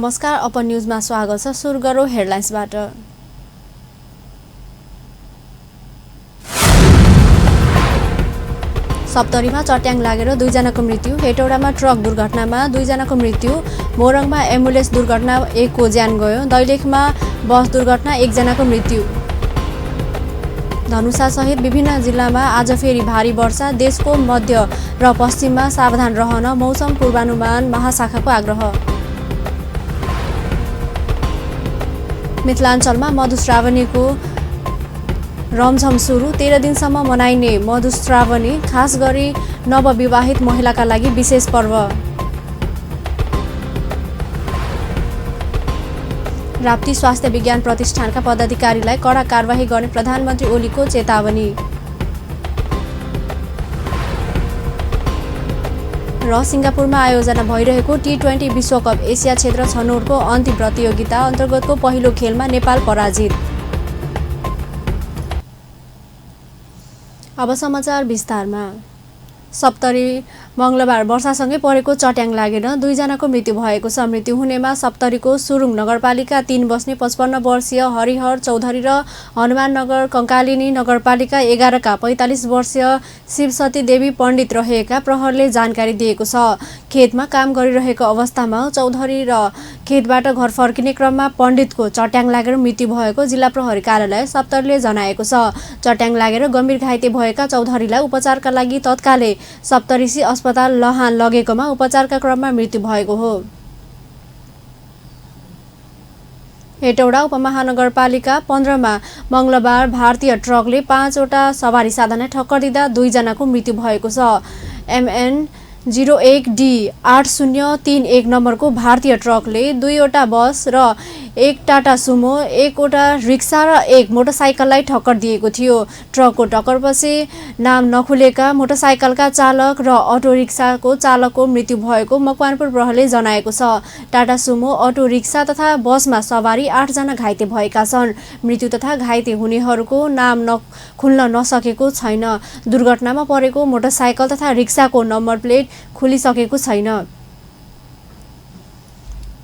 नमस्कार, अपन न्यूजमा स्वागत छ। सुरु गरौँ हेडलाइन्सबाट। सप्तरीमा चट्याङ लागेर 2 जनाको मृत्यु। हेटौडामा ट्रक दुर्घटनामा 2 जनाको मृत्यु। मोरङमा एम्बुलेन्स दुर्घटना 1 को ज्यान गयो। दैलेखमा बस दुर्घटना 1 जनाको मृत्यु। धनुषा सहित विभिन्न जिल्लामा आज फेरि भारी वर्षा। देशको मध्य र पश्चिममा सावधान रहन मौसम पूर्वानुमान महाशाखाको आग्रह। मिथिलाञ्चलमा मधुश्रावणीको रमझम सुरु। 13 दिनसम्म मनाइने मधुश्रावणी खास गरी नवविवाहित महिलाका लागि विशेष पर्व। राप्ती स्वास्थ्य विज्ञान प्रतिष्ठानका पदाधिकारीलाई कडा कारबाही गर्ने प्रधानमन्त्री ओलीको चेतावनी। र सिङ्गापुरमा आयोजना भइरहेको T20 विश्वकप एसिया क्षेत्र छनौटको अन्तिम प्रतियोगिता अन्तर्गतको पहिलो खेलमा नेपाल पराजित। अब समाचार विस्तारमा। सप्तरी मंगलबार वर्षासँगै परेको चट्याङ लागेर 2 जनाको मृत्यु भएको छ। मृत्यु हुनेमा सप्तरीको सुरुङ नगरपालिका 3 बस्ने 55 वर्षीय हरिहर चौधरी र हनुमाननगर कङ्कालिनी नगरपालिका 11 का 45 वर्षीय शिवसती देवी पण्डित रहेका प्रहरले जानकारी दिएको छ। खेतमा काम गरिरहेको अवस्थामा चौधरी र खेतबाट घर फर्किने क्रममा पण्डितको चट्याङ लागेर मृत्यु भएको जिल्ला प्रहरी कार्यालय सप्तरीले जनाएको छ। चट्याङ लागेर गम्भीर घाइते भएका चौधरीलाई उपचारका लागि तत्कालै सप्तरीसी अस्पताल लहान लगेकोमा उपचारका क्रममा मृत्यु भएको हो। हेटौडा उपमहानगरपालिका 15 मा मंगलबार भारतीय ट्रकले 5 वटा सवारी साधनलाई ठक्कर दिँदा 2 जनाको मृत्यु भएको छ। MN 01D8031 नम्बरको भारतीय ट्रकले 2 वटा बस र 1 टाटा सुमो, 1 वटा रिक्सा र 1 मोटरसाइकललाई ठक्कर दिएको थियो। ट्रकको टक्करपछि नाम नखुलेका मोटरसाइकलका चालक र अटो रिक्साको चालकको मृत्यु भएको मकवानपुर प्रहरीले जनाएको छ। टाटा सुमो, अटो रिक्सा तथा बसमा सवारी 8 जना घाइते भएका छन्। मृत्यु तथा घाइते हुनेहरूको नाम खुल्न नसकेको छैन। दुर्घटनामा परेको मोटरसाइकल तथा रिक्साको नम्बर प्लेट खुलिसकेको छैन।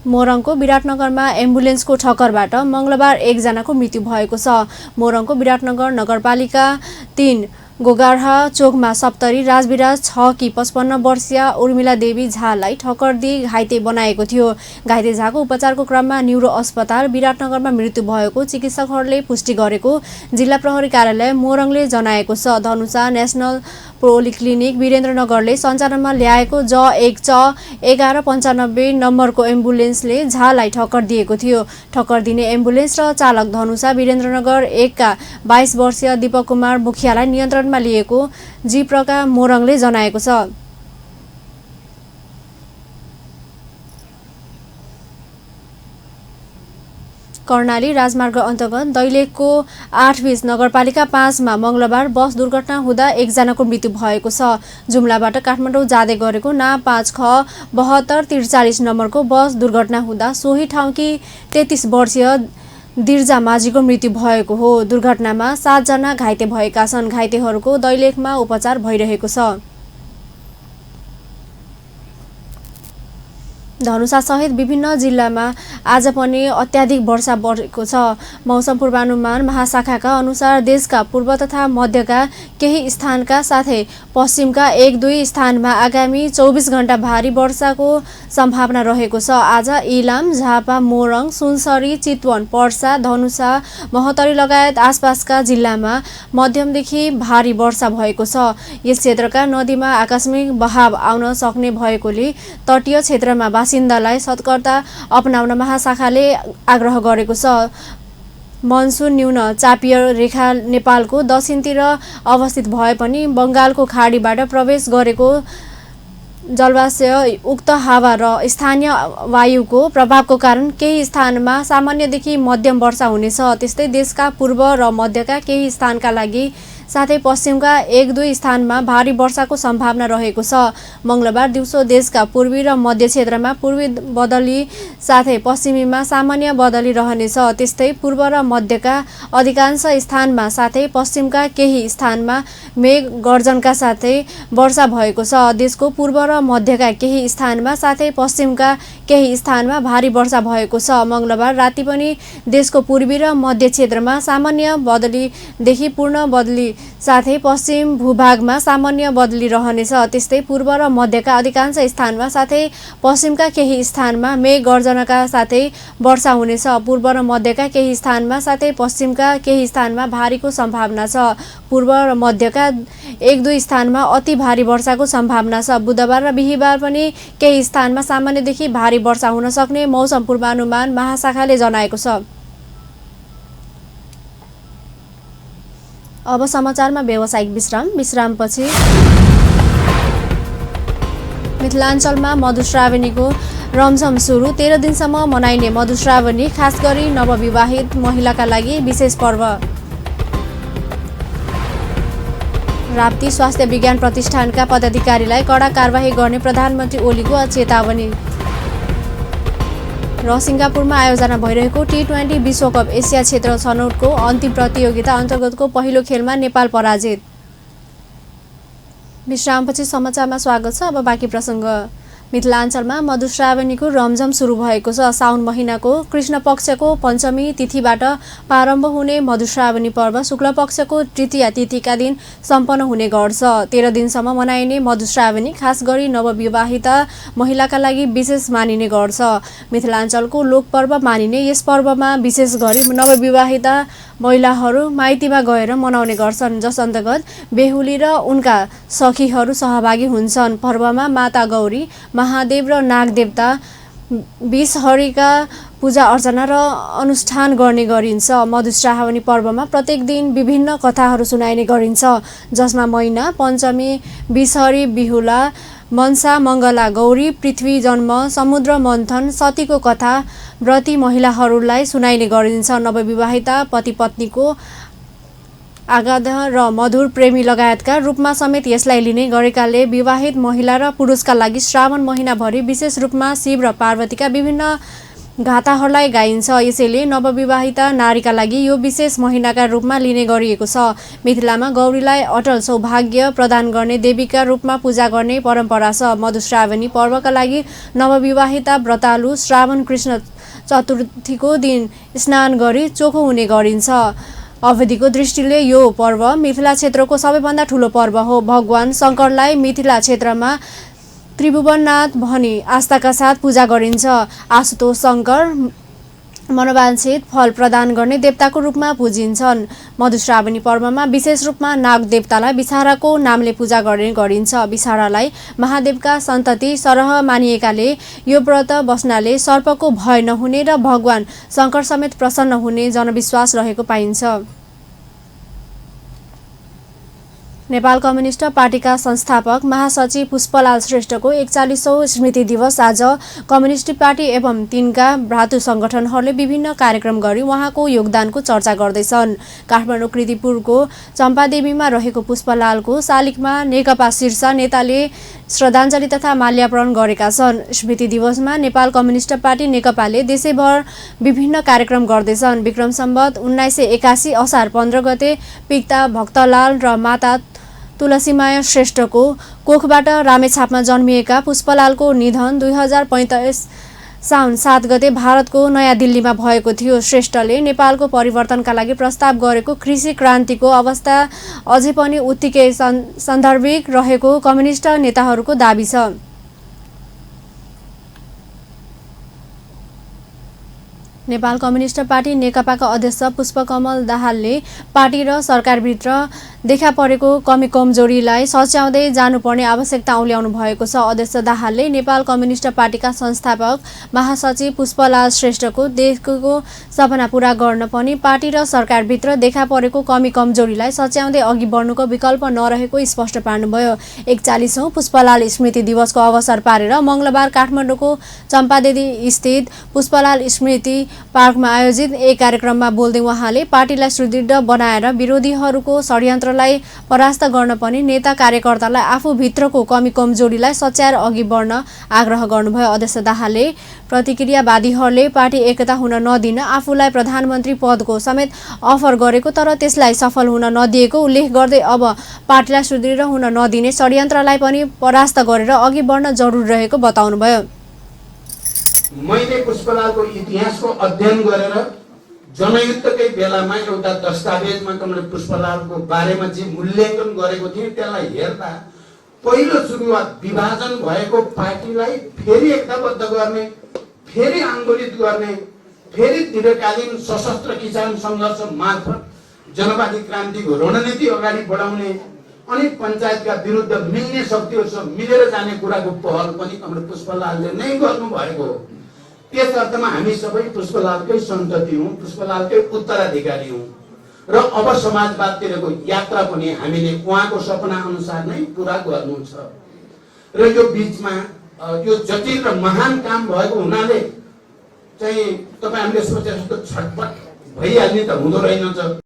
मोरङको विराटनगरमा एम्बुलेन्सको ठक्करबाट मंगलबार 1 जनाको मृत्यु भएको छ। मोरङको विराटनगर नगरपालिका 3 गोगार्हा चोकमा सप्तरी राजविराज 6 की 55 वर्षीय उर्मिला देवी झालाई ठक्कर दिई घाइते बनाएको थियो। घाइते झाको उपचारको क्रममा न्युरो अस्पताल विराटनगरमा मृत्यु भएको चिकित्सकहरूले पुष्टि गरेको जिल्ला प्रहरी कार्यालय मोरङले जनाएको छ। धनुषा नेशनल पोलिक्लिनिक वीरेन्द्रनगरले सञ्चालनमा ल्याएको J1 1195 नम्बरको एम्बुलेन्सले झालाई ठक्कर दिएको थियो। ठक्कर दिने एम्बुलेन्स र चालक धनुषा वीरेन्द्रनगर 1 का 22 वर्षीय दीपक कुमार मुखियालाई नियन्त्रणमा लिएको जिप्रका मोरङले जनाएको छ। कर्णाली राजमार्ग अन्तर्गत दैलेखको 8 बीच नगरपालिका 5 मा मंगलबार बस दुर्घटना हुँदा 1 जनाको मृत्यु भएको छ। जुम्लाबाट काठमाडौँ जाँदै गरेको ना 5 ख 7243 नम्बरको बस दुर्घटना हुँदा सोही ठाउँकी 33 वर्षीय दिर्जा माझीको मृत्यु भएको हो। दुर्घटनामा 7 जना घाइते भएका छन्। घाइतेहरूको दैलेखमा उपचार भइरहेको छ। धनुषा सहित विभिन्न जिल्लामा आज पनि अत्याधिक वर्षा बढेको छ। मौसम पूर्वानुमान महाशाखाका अनुसार देशका पूर्व तथा मध्यका केही स्थानका साथै पश्चिमका 1-2 स्थानमा आगामी 24 घण्टा भारी वर्षाको सम्भावना रहेको छ। आज इलाम, झापा, मोरङ, सुनसरी, चितवन, पर्सा, धनुषा, महोत्तरी लगायत आसपासका जिल्लामा मध्यमदेखि भारी वर्षा भएको छ। यस क्षेत्रका नदीमा आकस्मिक बहाव आउन सक्ने भएकोले तटीय क्षेत्रमा बासिन्दालाई सतर्कता अपनाउन महाशाखाले आग्रह गरेको छ। मनसुन न्यून चापिय रेखा नेपालको दक्षिणतिर अवस्थित भए पनि बङ्गालको खाडीबाट प्रवेश गरेको जलवाशय उक्त हावा र स्थानीय वायुको प्रभावको कारण केही स्थानमा सामान्यदेखि मध्यम वर्षा हुनेछ। त्यस्तै देशका पूर्व र मध्यका केही स्थानका लागि साथै पश्चिमका 1-2 स्थानमा भारी वर्षाको सम्भावना रहेको छ। मंगलबार दिउँसो देशका पूर्वी र मध्य क्षेत्रमा पूर्वी बदली साथै पश्चिमीमा सामान्य बदली रहनेछ। त्यस्तै पूर्व र मध्यका अधिकांश स्थानमा साथै पश्चिमका केही स्थानमा मेघ गर्जनका साथै वर्षा भएको छ। देशको पूर्व र मध्यका केही स्थानमा साथै पश्चिमका केही स्थानमा भारी वर्षा भएको छ। मंगलबार राति पनि देशको पूर्वी र मध्य क्षेत्रमा सामान्य बदलीदेखि पूर्ण बदली साथै पश्चिम भूभागमा सामान्य बदली रहनेछ। त्यस्तै पूर्व र मध्यका अधिकांश स्थानमा साथै पश्चिमका केही स्थानमा मेघ गर्जनका साथै वर्षा हुनेछ। पूर्व र मध्यका केही स्थानमा साथै पश्चिमका केही स्थानमा भारीको सम्भावना छ। पूर्व र मध्यका 1-2 स्थानमा अति भारी वर्षाको सम्भावना छ। बुधबार र बिहीबार पनि केही स्थानमा सामान्यदेखि भारी वर्षा हुन सक्ने मौसम पूर्वानुमान महाशाखाले जनाएको छ। अब समाचारमा व्यावसायिक विश्रामपछि मिथिलाञ्चलमा मधुश्रावणीको रमझम सुरु। 13 दिनसम्म मनाइने मधुश्रावणी खास गरी नवविवाहित महिलाका लागि विशेष पर्व। राप्ती स्वास्थ्य विज्ञान प्रतिष्ठानका पदाधिकारीलाई कडा कारबाही गर्ने प्रधानमन्त्री ओलीको चेतावनी। र सिङ्गापुरमा आयोजना भइरहेको T20 विश्वकप एसिया क्षेत्र छनौटको अन्तिम प्रतियोगिता अन्तर्गतको पहिलो खेलमा नेपाल पराजित। विश्रामपछि समाचारमा स्वागत छ। अब बाँकी प्रसङ्ग। मिथिलाञ्चलमा मधुश्रावणीको रमझम सुरु भएको छ। साउन महिनाको कृष्ण पक्षको पञ्चमी तिथिबाट प्रारम्भ हुने मधुश्रावणी पर्व शुक्ल पक्षको तृतीया तिथिका दिन सम्पन्न हुने गर्छ। 13 दिनसम्म मनाइने मधुश्रावणी खास गरी नवविवाहिता महिलाका लागि विशेष मानिने गर्छ। मिथिलाञ्चलको लोकपर्व मानिने यस पर्वमा विशेष गरी नवविवाहिता महिलाहरू माइतीमा गएर मनाउने गर्छन्, जस अन्तर्गत बेहुली र उनका सखीहरू सहभागी हुन्छन्। पर्वमा माता गौरी, महादेव र नागदेवता विषहरीका पूजा अर्चना र अनुष्ठान गर्ने गरिन्छ। मधुश्रावणी पर्वमा प्रत्येक दिन विभिन्न कथाहरू सुनाइने गरिन्छ, जसमा मैना, पञ्चमी, विषहरी, बिहुला, मनसा, मङ्गला, गौरी, पृथ्वी जन्म, समुद्र मन्थन, सतीको कथा व्रती महिलाहरूलाई सुनाइने गरिन्छ। नवविवाहिता पति पत्नीको आगाध र मधुर प्रेमी लगायतका रूपमा समेत यसलाई लिने गरेकाले विवाहित महिला र पुरुषका लागि श्रावण महिनाभरि विशेष रूपमा शिव र पार्वतीका विभिन्न गाथाहरूलाई गाइन्छ। यसैले नवविवाहिता नारीका लागि यो विशेष महिनाका रूपमा लिने गरिएको छ। मिथिलामा गौरीलाई अटल सौभाग्य प्रदान गर्ने देवीका रूपमा पूजा गर्ने परम्परा छ। मधुश्रावणी पर्वका लागि नवविवाहिता व्रतालु श्रावण कृष्ण चतुर्थीको दिन स्नान गरी चोखो हुने गरिन्छ। अवधिको दृष्टिले यो पर्व मिथिला क्षेत्रको सबैभन्दा ठूलो पर्व हो। भगवान शङ्करलाई मिथिला क्षेत्रमा त्रिभुवननाथ भनी आस्थाका साथ पूजा गरिन्छ। आशुतोष शङ्कर मनोवाञ्छित फल प्रदान गर्ने देवताको रूपमा पूजिन्छन्। मधुश्रावणी पर्वमा विशेष रूपमा नाग देवतालाई विषहाराको नामले पूजा गर्ने गरिन्छ। विषहारालाई महादेवका सन्तति सरह मानिएकाले यो व्रत बस्नाले सर्पको भय नहुने र भगवान शङ्कर समेत प्रसन्न हुने जनविश्वास रहेको पाइन्छ। नेपाल कम्युनिस्ट पार्टीका संस्थापक महासचिव पुष्पलाल श्रेष्ठको 41औं स्मृति दिवस आज कम्युनिस्ट पार्टी एवं तिनका भ्रातृ संगठनहरूले विभिन्न कार्यक्रम गरी उहाँको योगदानको चर्चा गर्दैछन्। काठमाडौँ कृतिपुरको चम्पादेवीमा रहेको पुष्पलालको शालिगमा नेकपा शीर्ष नेताले श्रद्धाञ्जली तथा माल्यार्पण गरेका छन्। स्मृति दिवसमा नेपाल कम्युनिस्ट पार्टी नेकपाले देशैभर विभिन्न कार्यक्रम गर्दैछन्। विक्रम सम्वत 1981 असार 15 गते पिता भक्तलाल र माता तुलसीमाया श्रेष्ठको कोखबाट रामेछापमा जन्मिएका पुष्पलालको निधन 2045 साउन 7 गते भारतको नयाँ दिल्लीमा भएको थियो। श्रेष्ठले नेपालको परिवर्तनका लागि प्रस्ताव गरेको कृषि क्रान्तिको अवस्था अझै पनि उत्तिकै सान्दर्भिक रहेको कम्युनिस्ट नेताहरूको दाबी छ। नेपाल कम्युनिस्ट पार्टी नेकपाका अध्यक्ष पुष्पकमल दाहालले पार्टी र सरकारभित्र देखा परेको कमी कमजोरीलाई सच्याउँदै जानुपर्ने आवश्यकता औल्याउनु भएको छ। अध्यक्ष दाहालले नेपाल कम्युनिस्ट पार्टीका संस्थापक महासचिव पुष्पलाल श्रेष्ठको देशको सपना पूरा गर्न पनि पार्टी र सरकारभित्र देखा परेको कमी कमजोरीलाई सच्याउँदै अघि बढ्नुको विकल्प नरहेको स्पष्ट पार्नुभयो। 41औं पुष्पलाल स्मृति दिवसको अवसर पारेर मंगलबार काठमाडौँको चम्पादेवी स्थित पुष्पलाल स्मृति पार्कमा आयोजित एक कार्यक्रममा बोल्दै उहाँले पार्टीलाई सुदृढ बनाएर विरोधीहरूको षड्यन्त्रलाई परास्त गर्न पनि नेता कार्यकर्तालाई आफूभित्रको कमी कमजोरीलाई सच्याएर अघि बढ्न आग्रह गर्नुभयो। अध्यक्ष दाहालले प्रतिक्रियावादीहरूले पार्टी एकता हुन नदिन आफूलाई प्रधानमन्त्री पदको समेत अफर गरेको तर त्यसलाई सफल हुन नदिएको उल्लेख गर्दै अब पार्टीलाई सुदृढ हुन नदिने षड्यन्त्रलाई पनि परास्त गरेर अघि बढ्न जरुरी रहेको बताउनुभयो। मैले पुष्पलालको इतिहासको अध्ययन गरेर जनयुद्धकै बेलामा एउटा दस्तावेजमा मैले पुष्पलालको बारेमा जे मूल्याङ्कन गरेको थिएँ त्यसलाई हेर्दा पहिलो सुरुवात विभाजन भएको पार्टीलाई फेरि एकताबद्ध गर्ने, फेरि आन्दोलित गर्ने, फेरि दीर्घकालीन सशस्त्र किसान सङ्घर्ष मार्फत जनवादी क्रान्तिको रणनीति अगाडि बढाउने अनि पञ्चायतका विरुद्ध मिल्ने शक्तिहरूसँग मिलेर जाने कुराको पहल पनि कमरेड पुष्पलालले नै गर्नुभएको हो। त्यस अर्थमा हामी सबै पुष्पलालकै सन्तति हौँ, पुष्पलालकै उत्तराधिकारी हौँ र अब समाजवादतिरको यात्रा पनि हामीले उहाँको सपना अनुसार नै पुरा गर्नु छ र यो बीचमा यो जटिल र महान काम भएको हुनाले चाहिँ तपाईहरुले सोचे जस्तो छटपट भइहाल्ने त हुँदो रहेनछ।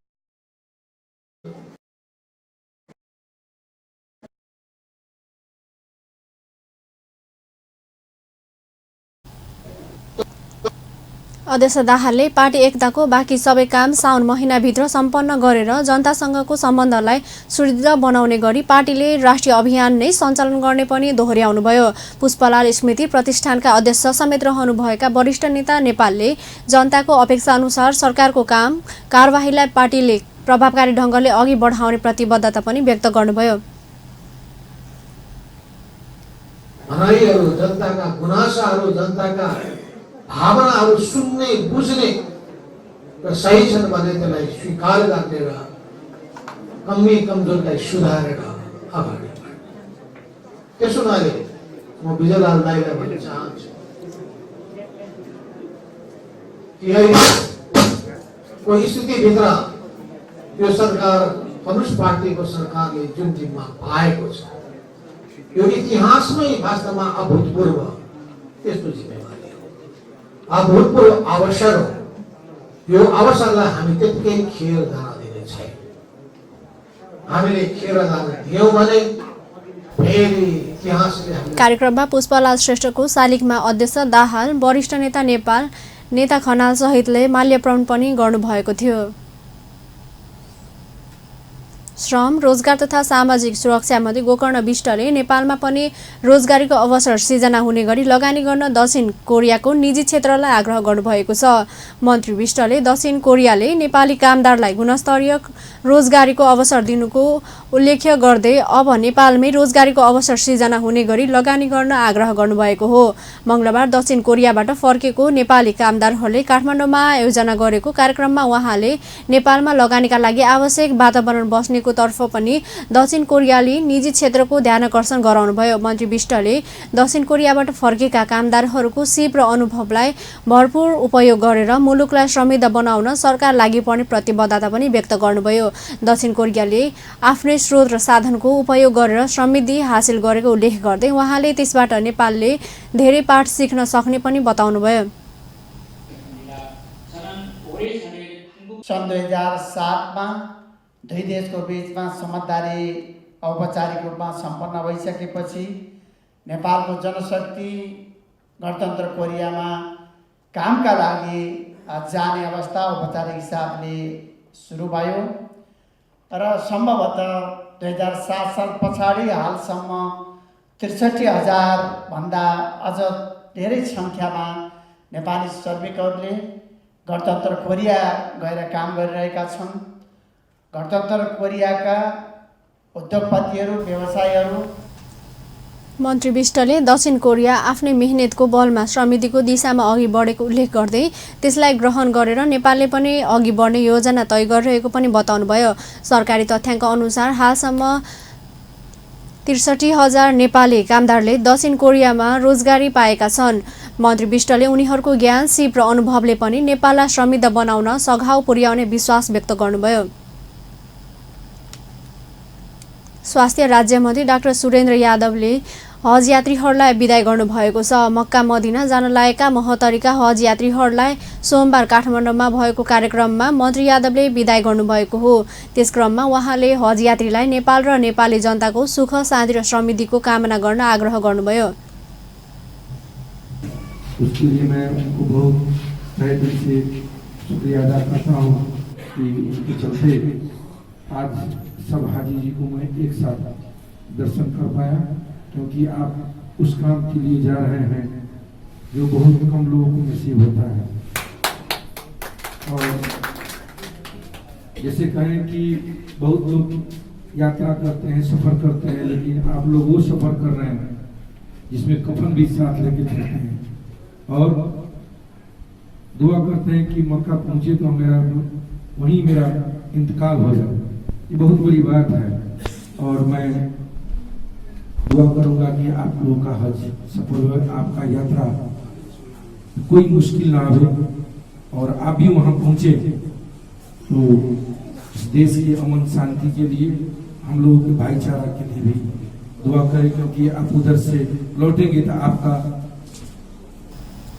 अध्यक्ष दाहालले पार्टी एकताको बाँकी सबै काम साउन महिनाभित्र सम्पन्न गरेर जनतासँगको सम्बन्धलाई सुदृढ बनाउने गरी पार्टीले राष्ट्रिय अभियान नै सञ्चालन गर्ने पनि दोहोर्याउनुभयो। पुष्पलाल स्मृति प्रतिष्ठानका अध्यक्ष समेत रहनुभएका वरिष्ठ नेता नेपालले जनताको अपेक्षा अनुसार सरकारको काम कारबाहीलाई पार्टीले प्रभावकारी ढङ्गले अघि बढाउने प्रतिबद्धता पनि व्यक्त गर्नुभयो। जनताका गुनासाहरू, जनताका भावनाहरू सुन्ने, बुझ्ने र सही छन् भने त्यसलाई स्वीकार गर्ने र कमी कमजोरलाई सुधारेर अगाडि बढ्ने। त्यसो हुनाले म विजयलाल दाइलाई भन्न चाहन्छु कि अहिलेको स्थितिभित्र यो सरकार, कम्युनिस्ट पार्टीको सरकारले जुन जिम्मा पाएको छ यो इतिहासमै वास्तवमा अभूतपूर्व त्यस्तो जिम्मेवारी, अभूतपूर्व अवसर हो। यो अवसरलाई हामी त्यतिकै खेर जान दिने छैन। हामीले खेर जान दियौँ भने फेरि इतिहासले। कार्यक्रममा पुष्पलाल श्रेष्ठको शालिगमा अध्यक्ष दाहाल, वरिष्ठ नेता नेपाल, नेता खनाल सहितले माल्यार्पण पनि गर्नुभएको थियो। श्रम, रोजगार तथा सामाजिक सुरक्षा मन्त्री गोकर्ण विष्टले नेपालमा पनि रोजगारीको अवसर सिर्जना हुने गरी लगानी गर्न दक्षिण कोरियाको निजी क्षेत्रलाई आग्रह गर्नुभएको छ। मन्त्री विष्टले दक्षिण कोरियाले नेपाली कामदारलाई गुणस्तरीय रोजगारीको अवसर दिनुको उल्लेख गर्दै अब नेपालमै रोजगारीको अवसर सिर्जना हुने गरी लगानी गर्न आग्रह गर्नुभएको हो। मङ्गलबार दक्षिण कोरियाबाट फर्केको नेपाली कामदारहरूले काठमाडौँमा आयोजना गरेको कार्यक्रममा उहाँले नेपालमा लगानीका लागि आवश्यक वातावरण बस्नेको तर्फ पनि दक्षिण कोरियाली निजी क्षेत्रको ध्यानकर्षण गराउनुभयो। मन्त्री विष्टले दक्षिण कोरियाबाट फर्केका कामदारहरूको सिप र अनुभवलाई भरपूर उपयोग गरेर मुलुकलाई समृद्ध बनाउन सरकार लागि पर्ने प्रतिबद्धता पनि व्यक्त गर्नुभयो। दक्षिण कोरियाले आफ्नै स्रोत र साधनको उपयोग गरेर समृद्धि हासिल गरेको उल्लेख गर्दै उहाँले त्यसबाट नेपालले धेरै पाठ सिक्न सक्ने पनि बताउनुभयो। सन् 2007 मा दुई देशको बीचमा समझदारी औपचारिक रूपमा सम्पन्न भइसकेपछि नेपालको जनशक्ति गणतन्त्र कोरियामा कामका लागि जाने अवस्था औपचारिक हिसाबले सुरु भयो र सम्भवतः 2007 साल पछाडि हालसम्म 63,000 भन्दा अझ धेरै सङ्ख्यामा नेपाली श्रमिकहरूले गणतन्त्र कोरिया गएर काम गरिरहेका छन्। गणतन्त्र कोरियाका उद्योगपतिहरू, व्यवसायीहरू। मन्त्री विष्टले दक्षिण कोरिया आफ्नै मेहनतको बलमा समृद्धिको दिशामा अघि बढेको उल्लेख गर्दै त्यसलाई ग्रहण गरेर नेपालले पनि अघि बढ्ने योजना तय गरिरहेको पनि बताउनुभयो। सरकारी तथ्याङ्क अनुसार हालसम्म 63,000 नेपाली कामदारले दक्षिण कोरियामा रोजगारी पाएका छन्। मन्त्री विष्टले उनीहरूको ज्ञान, सिप र अनुभवले पनि नेपाललाई समृद्ध बनाउन सघाउ पुर्याउने विश्वास व्यक्त गर्नुभयो। स्वास्थ्य राज्यमन्त्री डाक्टर सुरेन्द्र यादवले हज यात्रीहरूलाई बिदाई गर्नुभएको छ। मक्का मदिना जान लागेका महतरीका हज यात्रीहरूलाई सोमबार काठमाडौँमा भएको कार्यक्रममा मन्त्री यादवले बिदाई गर्नुभएको हो। त्यस क्रममा उहाँले हज यात्रीलाई नेपाल र नेपाली जनताको सुख शान्ति र समृद्धिको कामना गर्न आग्रह गर्नुभयो। उसके लिए मैं उनको बहुत तहे दिल से शुक्रिया अदा करता हूँ कि उनके चलते आज सब हाजी जी को मैं एक साथ दर्शन कर पाया, क्योंकि आप उस काम के लिए जा रहे हैं जो बहुत कम लोगों को नसीब होता है। और जैसे कहें कि बहुत लोग यात्रा करते हैं, सफर करते हैं, लेकिन आप लोग वो सफर कर रहे हैं जिसमें कफन भी साथ लेके चलते हैं और दुआ करते हैं कि मक्का पहुंचे तो वहीं मेरा इंतकाल हो जाए। ये बहुत बड़ी बात है और मैं दुआ करूंगा कि आप लोगों का हज सफल हो, आपका यात्रा कोई मुश्किल ना आवे और आप भी वहां पहुंचे तो इस देश के अमन शांति के लिए, हम लोगों के भाईचारा के लिए भी दुआ करें, क्योंकि आप उधर से लौटेंगे तो आपका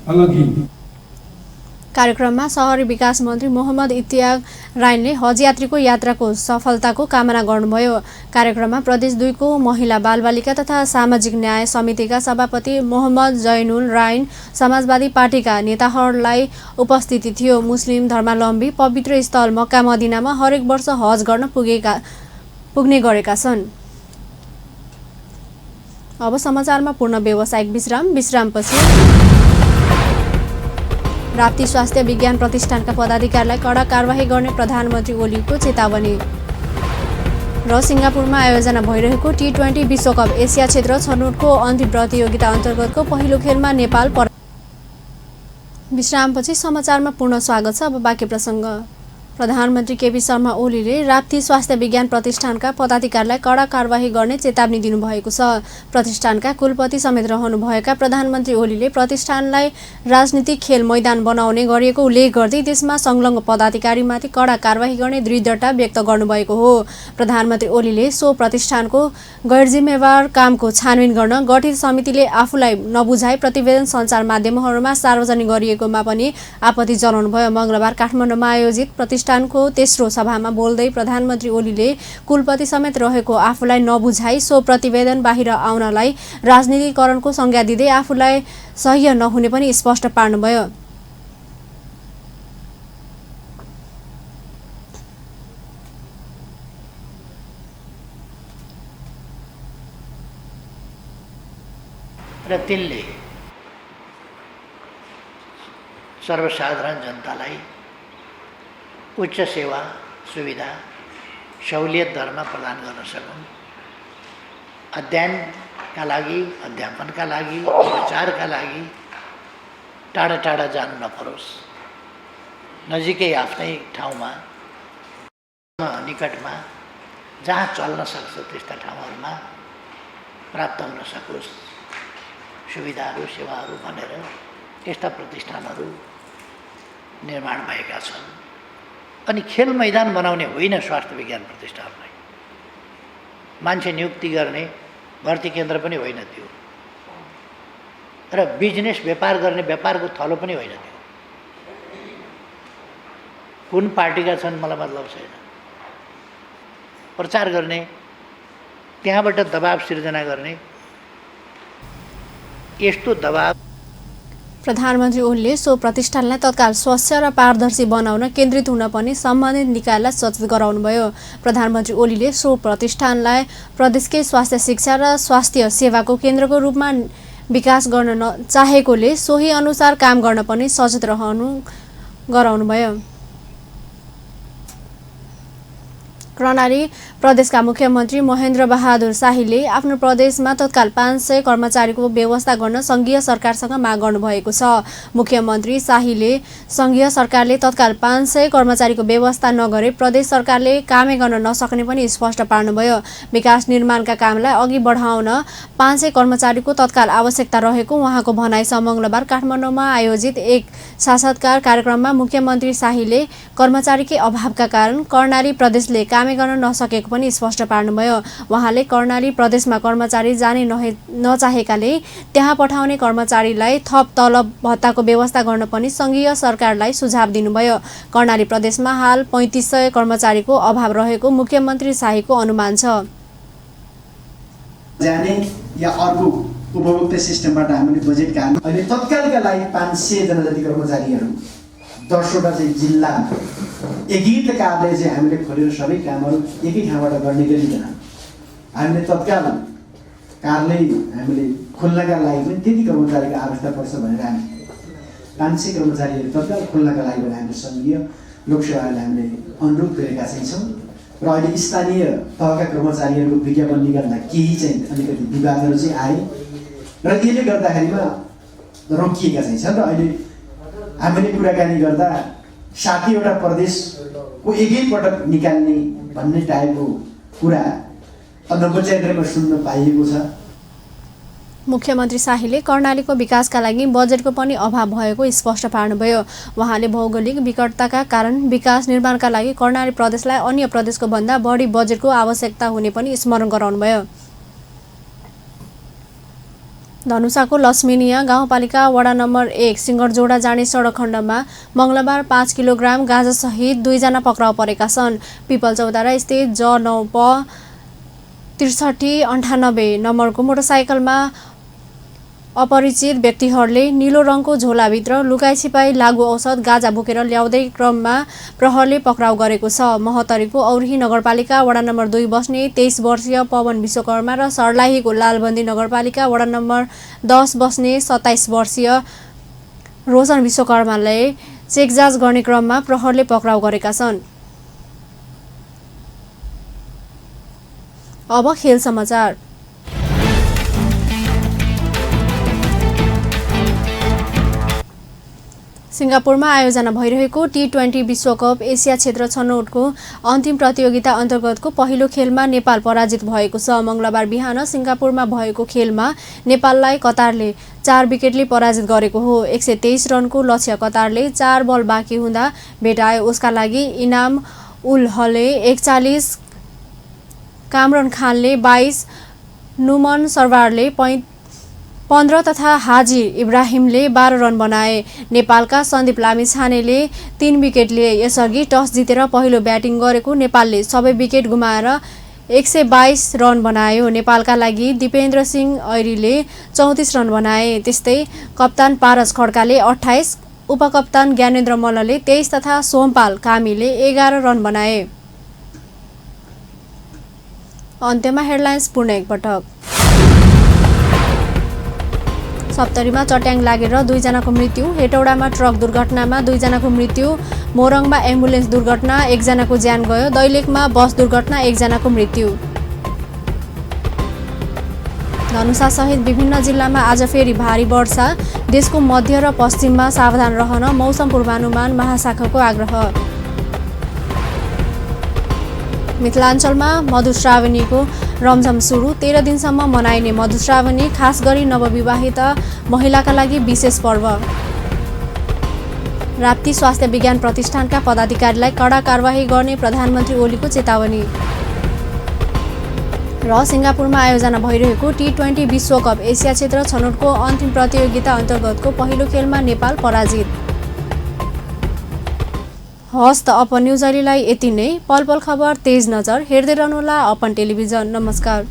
अलग ही। कार्यक्रममा शहरी विकास मन्त्री मोहम्मद इत्तियाक रायनले हज यात्रीको यात्राको सफलताको कामना गर्नुभयो। कार्यक्रममा प्रदेश 2 को महिला बालबालिका तथा सामाजिक न्याय समितिका सभापति मोहम्मद जैनुल रायन, समाजवादी पार्टीका नेताहरूलाई उपस्थिति थियो। मुस्लिम धर्मावलम्बी पवित्र स्थल मक्का मदिनामा हरेक वर्ष हज गर्न पुग्ने गरेका छन्। अब समाचारमा पूर्ण व्यावसायिक विश्रामपछि राप्ती स्वास्थ्य विज्ञान प्रतिष्ठानका पदाधिकारीलाई कडा कारबाही गर्ने प्रधानमन्त्री ओलीको चेतावनी र सिङ्गापुरमा आयोजना भइरहेको T20 विश्वकप एसिया क्षेत्र छनौटको अन्तिम प्रतियोगिता अन्तर्गतको पहिलो खेलमा नेपाल विश्रामपछि समाचारमा पूर्ण स्वागत छ। अब बाँकी प्रसङ्ग। प्रधानमन्त्री केपी शर्मा ओलीले राप्ती स्वास्थ्य विज्ञान प्रतिष्ठानका पदाधिकारीलाई कडा कारबाही गर्ने चेतावनी दिनुभएको छ। प्रतिष्ठानका कुलपति समेत रहनुभएका प्रधानमन्त्री ओलीले प्रतिष्ठानलाई राजनीतिक खेल मैदान बनाउने गरिएको उल्लेख गर्दै त्यसमा संलग्न पदाधिकारीमाथि कडा कारबाही गर्ने दृढता व्यक्त गर्नुभएको हो। प्रधानमन्त्री ओलीले सो प्रतिष्ठानको गैरजिम्मेवार कामको छानबिन गर्न गठित समितिले आफूलाई नबुझाई प्रतिवेदन सञ्चार माध्यमहरूमा सार्वजनिक गरिएकोमा पनि आपत्ति जनाउनुभयो। मङ्गलबार काठमाडौँमा आयोजित प्रतिष्ठानको तेस्रो सभामा बोल्दै प्रधानमन्त्री ओलीले कुलपति समेत रहेको आफूलाई नबुझाई सो प्रतिवेदन बाहिर आउनलाई राजनीतिकरणको संज्ञा दिँदै आफूलाई सह्य नहुने पनि स्पष्ट पार्नुभयो। र तिनले सर्वसाधारण जनतालाई उच्च सेवा सुविधा सहुलियत दरमा प्रदान गर्न सकुन्, अध्ययनका लागि, अध्यापनका लागि, उपचारका लागि टाढा टाढा जानु नपरोस्, नजिकै आफ्नै ठाउँमा निकटमा जहाँ चल्न सक्छ त्यस्ता ठाउँहरूमा प्राप्त हुन सकोस् सुविधाहरू सेवाहरू भनेर यस्ता प्रतिष्ठानहरू निर्माण भएका छन्। अनि खेल मैदान बनाउने होइन स्वास्थ्य विज्ञान प्रतिष्ठानलाई, मान्छे नियुक्ति गर्ने भर्ती केन्द्र पनि होइन त्यो, र बिजनेस व्यापार गर्ने व्यापारको थलो पनि होइन त्यो। कुन पार्टीका छन् मलाई मतलब छैन, प्रचार गर्ने, त्यहाँबाट दबाब सिर्जना गर्ने, यस्तो दबाब। प्रधानमन्त्री ओलीले सो प्रतिष्ठानलाई तत्काल स्वच्छ र पारदर्शी बनाउन केन्द्रित हुन पनि सम्बन्धित निकायलाई सचेत गराउनुभयो। प्रधानमन्त्री ओलीले सो प्रतिष्ठानलाई प्रदेशकै स्वास्थ्य शिक्षा र स्वास्थ्य सेवाको केन्द्रको रूपमा विकास गर्न चाहेकोले सोही अनुसार काम गर्न पनि सचेत गराउनुभयो। कर्णाली प्रदेशका मुख्यमन्त्री महेन्द्र बहादुर शाहीले आफ्नो प्रदेशमा तत्काल 500 कर्मचारीको व्यवस्था गर्न सङ्घीय सरकारसँग माग गर्नुभएको छ। मुख्यमन्त्री शाहीले सङ्घीय सरकारले तत्काल 500 कर्मचारीको व्यवस्था नगरे प्रदेश सरकारले कामै गर्न नसक्ने पनि स्पष्ट पार्नुभयो। विकास निर्माणका कामलाई अघि बढाउन 500 कर्मचारीको तत्काल आवश्यकता रहेको उहाँको भनाइ छ। मङ्गलबार काठमाडौँमा आयोजित एक साक्षात्कार कार्यक्रममा मुख्यमन्त्री शाहीले कर्मचारीकै अभावका कारण कर्णाली प्रदेशले कामै कामै गर्न नसकेको पनि स्पष्ट पार्नुभयो। उहाँले कर्णाली प्रदेशमा कर्मचारी जाने नचाहेकाले त्यहाँ पठाउने कर्मचारीलाई थप तलब भत्ताको व्यवस्था गर्न पनि सङ्घीय सरकारलाई सुझाव दिनुभयो। कर्णाली प्रदेशमा हाल 3500 कर्मचारीको अभाव रहेको मुख्यमन्त्री शाहीको अनुमान छ। जाने या अर्को उपभोक्ता सिस्टमबाट हामीले बजेट काट्नु अहिले तत्कालका लागि 500 जना जति कर्मचारीहरू 10वटा चाहिँ जिल्ला एकीकृत कार्यालय चाहिँ हामीले खोलेर सबै कामहरू एकै ठाउँबाट गर्ने गरिकन हामीले तत्काल कार्यालय हामीले खोल्नका लागि पनि त्यति कर्मचारीको आवश्यकता पर्छ भनेर हामी 500 कर्मचारीहरू तत्काल खोल्नका लागि भने हामीले सङ्घीय लोकसेवालाई हामीले अनुरोध गरेका चाहिँ छौँ र अहिले स्थानीय तहका कर्मचारीहरूको विज्ञापन निकाल्दा केही चाहिँ अलिकति विवादहरू चाहिँ आए र यसले गर्दाखेरिमा रोकिएका चाहिँ छन् र अहिले हामीले कुराकानी गर्दा 60वटा प्रदेशको एकैपटक निकाल्ने भन्ने टाइपको कुरा नवोच्चारणमा सुन्न पाइएको छ। मुख्यमन्त्री शाहीले कर्णालीको विकासका लागि बजेटको पनि अभाव भएको स्पष्ट पार्नुभयो। उहाँले भौगोलिक विकटताका कारण विकास निर्माणका लागि कर्णाली प्रदेशलाई अन्य प्रदेशको भन्दा बढी बजेटको आवश्यकता हुने पनि स्मरण गराउनुभयो। धनुषाको लक्ष्मीनिया गाउँपालिका वडा नम्बर 1 सिङ्गरजोडा जाने सडक खण्डमा मङ्गलबार 5 किलोग्राम गाँजासहित 2 जना पक्राउ परेका छन्। पिपलचौतारा स्थित J9 प 6398 नम्बरको मोटरसाइकलमा अपरिचित व्यक्तिहरूले नीलो रङको झोलाभित्र लुकाई छिपाई लागु औषध गाँजा बोकेर ल्याउँदै क्रममा प्रहरले पक्राउ गरेको छ। महोत्तरीको औरही नगरपालिका वडा नम्बर 2 बस्ने 23 वर्षीय पवन विश्वकर्मा र सर्लाहीको लालबन्दी नगरपालिका वडा नम्बर 10 बस्ने 27 वर्षीय रोशन विश्वकर्मालाई चेक जाँच गर्ने क्रममा प्रहरले पक्राउ गरेका छन्। अब खेल समाचार। सिङ्गापुरमा आयोजना भइरहेको T20 विश्वकप एसिया क्षेत्र छनौटको अन्तिम प्रतियोगिता अन्तर्गतको पहिलो खेलमा नेपाल पराजित भएको छ। मङ्गलबार बिहान सिङ्गापुरमा भएको खेलमा नेपाललाई कतारले 4 विकेटले पराजित गरेको हो। 123 रनको लक्ष्य कतारले 4 बल बाँकी हुँदा भेटायो। उसका लागि इनाम उल हलले 41, कामरन खानले 22, नुमन सरवारले 15 तथा हाजी इब्राहिमले 12 रन बनाए। नेपालका सन्दीप लामिछानेले 3 विकेट लिए। यसअघि टस जितेर पहिलो ब्याटिङ गरेको नेपालले सबै विकेट गुमाएर 122 रन बनायो। नेपालका लागि दिपेन्द्र सिंह ऐरीले 34 रन बनाए। त्यस्तै कप्तान पारस खड्काले 28, उपकप्तान ज्ञानेन्द्र मल्लले 23 तथा सोमपाल कामीले 11 रन बनाए। अन्त्यमा हेडलाइन्स पुनः एकपटक। सप्तरीमा चट्याङ लागेर 2 जनाको मृत्यु। हेटौडामा ट्रक दुर्घटनामा 2 जनाको मृत्यु। मोरङमा एम्बुलेन्स दुर्घटना 1 जनाको ज्यान गयो। दैलेखमा बस दुर्घटना 1 जनाको मृत्यु। धनुषा सहित विभिन्न जिल्लामा आज फेरि भारी वर्षा। देशको मध्य र पश्चिममा सावधान रहन मौसम पूर्वानुमान महाशाखाको आग्रह। मिथिलाञ्चलमा मधुश्रावणीको रमझम सुरु। 13 दिनसम्म मनाइने मधुश्रावणी खास गरी नवविवाहित महिलाका लागि विशेष पर्व। राप्ती स्वास्थ्य विज्ञान प्रतिष्ठानका पदाधिकारीलाई कडा कारबाही गर्ने प्रधानमन्त्री ओलीको चेतावनी। र सिङ्गापुरमा आयोजना भइरहेको T20 विश्वकप एसिया क्षेत्र छनौटको अन्तिम प्रतियोगिता अन्तर्गतको पहिलो खेलमा नेपाल पराजित। हस्त अपन न्युज अहिलेलाई यति नै। पल पल खबर तेज नजर हेर्दै रहनुहोला अपन टेलिभिजन। नमस्कार।